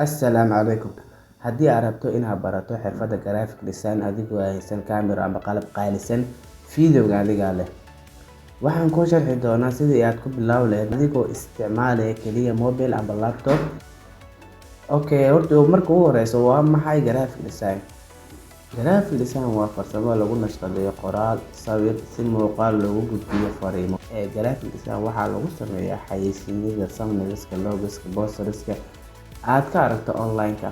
Assalaamu calaykum. Haddii aad rabto inaad barato xirfadda graphic design adigoo haysan camera ama qalab qaalisan, fiidiyowga adigaa leh. Waxaan kuu sharxi doonaa sidii aad ku bilaabi lahayd adigoo isticmaalaya kaliya mobile ama laptop. Okay, horta marka ugu horeyso, waa maxay graphic design? Graphic design waa farsamo lagu nashqadeeyo qoraal, sawir si muuqaal loogu gudbiyo fariimo. Graphic design waxaa lagu sameeyaa xayeysiisyada, thumbnails-ka, logos-ka, posters-ka aad ka aragto online-ka.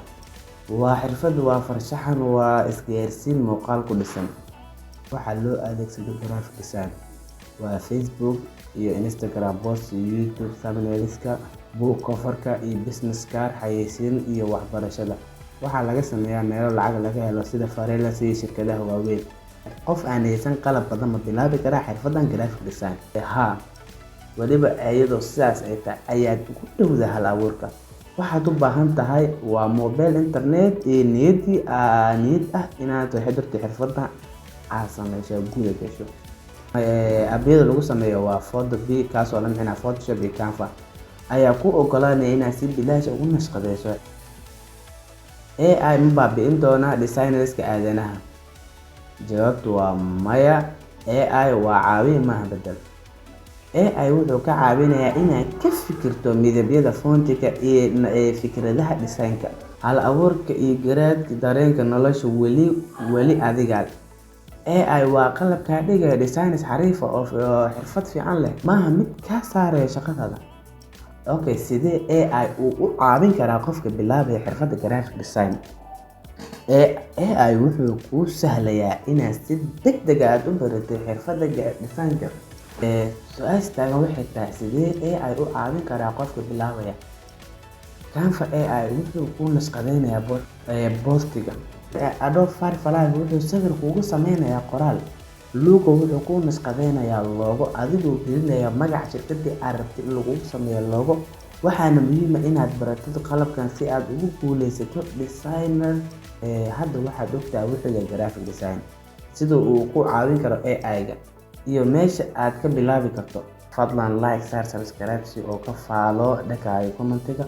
Waa xirfad, waa farshaxan, waa isgaarsiin muuqaal ku dhisan. Waxaa loo adeegsado graphic design waa Facebook iyo Instagram post, YouTube thumbnails-ka, book cover-ka iyo business card, xayeysiin iyo waxbarashada. Waxaa laga sameeyaa meelo lacag laga helo sida freelance iyo shirkadaha waaweyn. Qof aan haysan qalab badan ma bilaabi karaa xirfaddan graphic design? Haa, waliba iyadoo sidaas ay tahay ayaad ugu dhowdahay hal abuurka. Waxaad u baahan tahay waa mobile, internet iyo niyad ah inaad xirfadda aad sameyso, guda gasho. App-yada lagu sameeyo waa Photopea, kaas oo la micno ah Photoshop, iyo Canva ayaa kuu oggolaanaya inaad si bilaash ah ugu nashqadeyso. AI ma baabi'in doonaa designers-ka aadanaha? Jawaabtu waa maya. AI waa caawiye, maaha bedel. AI wuxuu ka caawinayaa inaad ka fikirto midabyada, font-iga iyo fikradaha design-ka. Hal abuurka iyo garaadka dareenka nolosha weli weli adigaa. AI waa qalab kaa dhigaya designers xariif ah oo xirfad fiican leh, maaha mid kaa saaraya shaqadaada. Okay, sidee AI uu u caawin karaa qofka bilaabaya xirfadda graphic design? AI wuxuu kuu sahlayaa inaad si degdeg ah aad u baratay xirfadda design-ka. Su'aasha taagan waxay tahay: sidee AI u caawin karaa qofka bilaabaya? Canva AI wuxuu kuu nashqadeynayaa post-iga. Adobe Firefly wuxuu sawir kuugu sameynayaa qoraal. Looka wuxuu kuu nashqadeynayaa logo adigoo gelinaya magaca shirkadii aad rabtay in lagugu sameeyo logo. Waxaana muhiim ah inaad baratid qalabkan si aad ugu guuleysato designer. Hadda waxaad ogtahay wuxuu yahay graphic design, sida uu ku caawin karo AI-ga, iyo meesha aad ka bilaabi karto. Fadlan like saar, subscribe si oo ka faalo dhankaaga comment-iga.